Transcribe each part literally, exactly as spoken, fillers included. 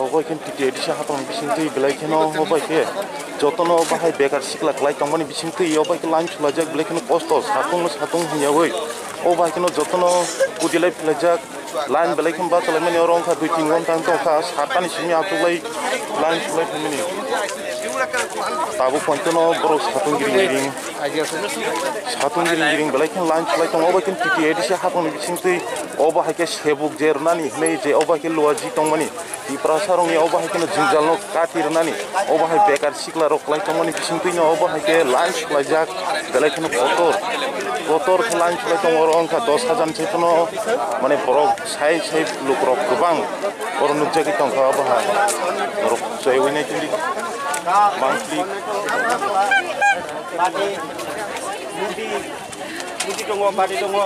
Obo hai khe T T A D C hapang bisingtwi belai kheno obo hai khe jotono bahai bekar sikla kwlai tongmani bisingtwi obo hai khe line sulaijak belai kheno kosto satung satung hwnyawi obo hai kheno jotono kudilai phlaijak line belai kheno bachalaimani oro wngkha dui tin ghonta wng tongkha satta ni simi achuklai line sulai phaimani tabuk pointono borok satung giri giri satung giri giri belai kheno line sulai tongo obo hai khe T T A D C hapang bisingtwi obo hai khe sebuk je rwnani hwnwi je obo hai khe luaji tongmani. Tiprasa rokni obo hai kheno jwngjal no kati rwnani, obo hai bekar sikla rok kwlai tongmani bisingtwi no obo hai khe line sulaijak, belai kheno kotor, kotor khe line sulai tongo, oro wngkha dos hajar ni saiphano, mane borok sai sai lukurok kwbang oro nukjagwi tongkha obo hai, norok chaiwi nai tongdi, bangtwi. Bati, bati tongo, bati tongo.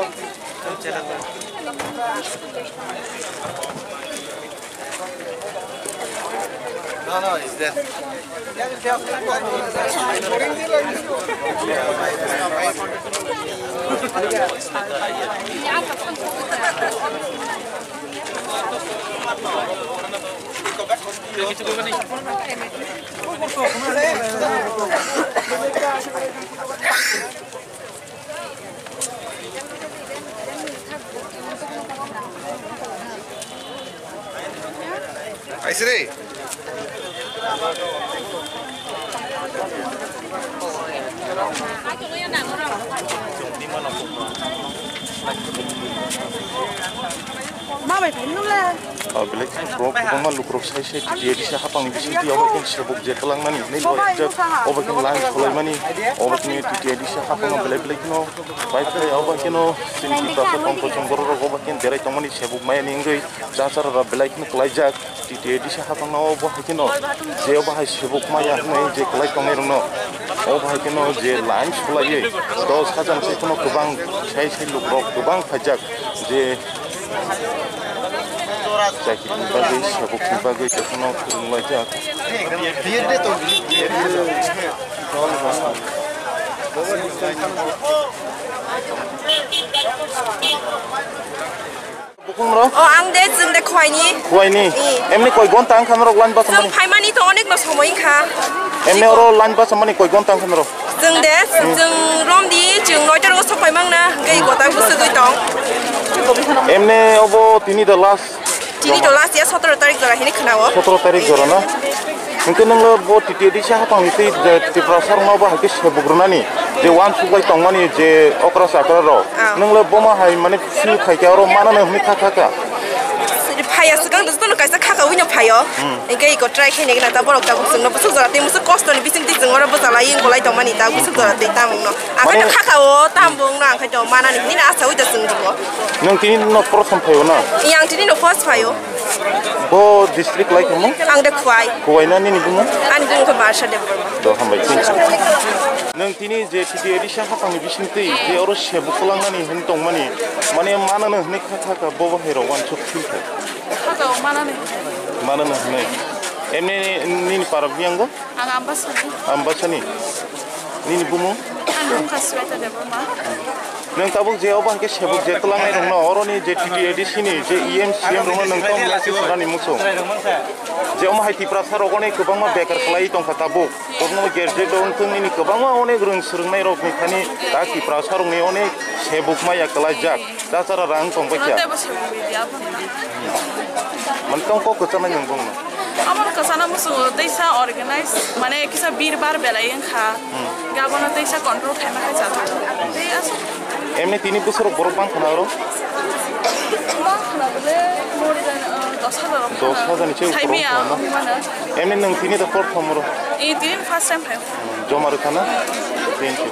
No, no, it's there. Aisiri. Ma bai phai nung le. O belai khe borok kwbangma lukurok sai sai T T A D C hapangni bisingtwi obo khe sebuk je twlangnani hinwi bo ekjak obo khe line solaimani obo khe T T A D C hapangno belai belai kheno bai phai obo kheno chini Tiprasa tongthok chong borok rok obo khe berai tongmani sebuk maya ni wngwi chachara rok belai kheno kwlaijak T T A D C hapangno obo hai kheno je obo hai sebuk maya hinwi je kwlai tongnai rokno obo hai kheno je line solaiwi dos hajar se kheno kwbang sai sai lukurok kwbang phaijak. Je chakrini bagwi, sabukni bagwi jotono phwrwnglaijak. Bukhungrok? O, ang de, chwng de Khwaini. Khwaini? Emni koi gonta wngkha norok line basa mani? Chwng phaimani to onek no somoi wngkha. Emni oro line basa mani koi gonta wngkha norok? Chwng de, chwng romdi, chwng noita rogo sok pai mangna, hwnkhe gota bwswgwi tong. Emne obo tini the last. Tini the last ya sotoro tarik jora hini khwnao. Sotoro tarik jora na? Hwnkhe nwnglo bo T T A D C hapang twi Tiprasa rokno bo hai khe sebuk rwnani je uansuk bai tongmani je okra chakra rok. Ah. Nwnglo bomo hai mane feel khai khe oro manano hwnwi kha kha kha. Phaiya swkang jotono kaisa khaka wino phaio. Hmm. Hwnkhe iko try khaina gana ta borok tabuk chwngno bwswk jora tei bwswk kosto ni bising twi chwng oro bwchalai wng bolai tongmani ta bwswk jora twi tamo wngno. Ang khaito mane khaka o tamo wngno ang khaito manani hinwi na achawi da chwng rwgo. Nwng tini no prothom phaio na? Iya, ang tini no first phaio. Bo district lai kamo? Ang de Khwai. Khwai na nini bumo? Ani bumo khe Barsha Debbarma. Do hambai thank you. Nwng tini je T T A D C hapangni bisingtwi je oro sebuk kwlangnani hwn tongmani, mane manano hwnwi kha kha kha bobo hai rok uansuk feel kha. Kha kha o manani. Manano hwnwi. Emni nini para biyang go? Ang Ambasani. Ambasani. Nini bumo? Ang bumo kha Sweta Debbarma. Nwng tabuk je obo hai khe sebuk je kwlangnai rokno oroni je T T A D C ni je E M C M rokno nwng tamo lai khe swnani muchung. Je omo hai Tiprasa rok oni kwbangma bekar kwlai tongkha tabuk. Borokno graduate wng thung nini kwbangma onek rwng swrwngnairokni thani ta Tiprasarokni onek sebuk maya kwlaijak. Chachara rang tong bai kha. Tebo sebuk ri di, abo na. Mane tong kok kwchanai nwng bongno. Abo kwchana muchungo teisa organize, mane kisa birbar belai wngkha. Hmm. Gabono teisa control khaima khai chajak. Tei aswk. Emni tini bwswrok borok bang khana oro? Bang khana bole more than, uh, dos hajar rok khana. Dos hajar ni se upor. Saimia wng khana na? Wng mano. Emni nwng tini da prothom oro? Eh, tini first time phaio. Joma rwkha na? Thank you.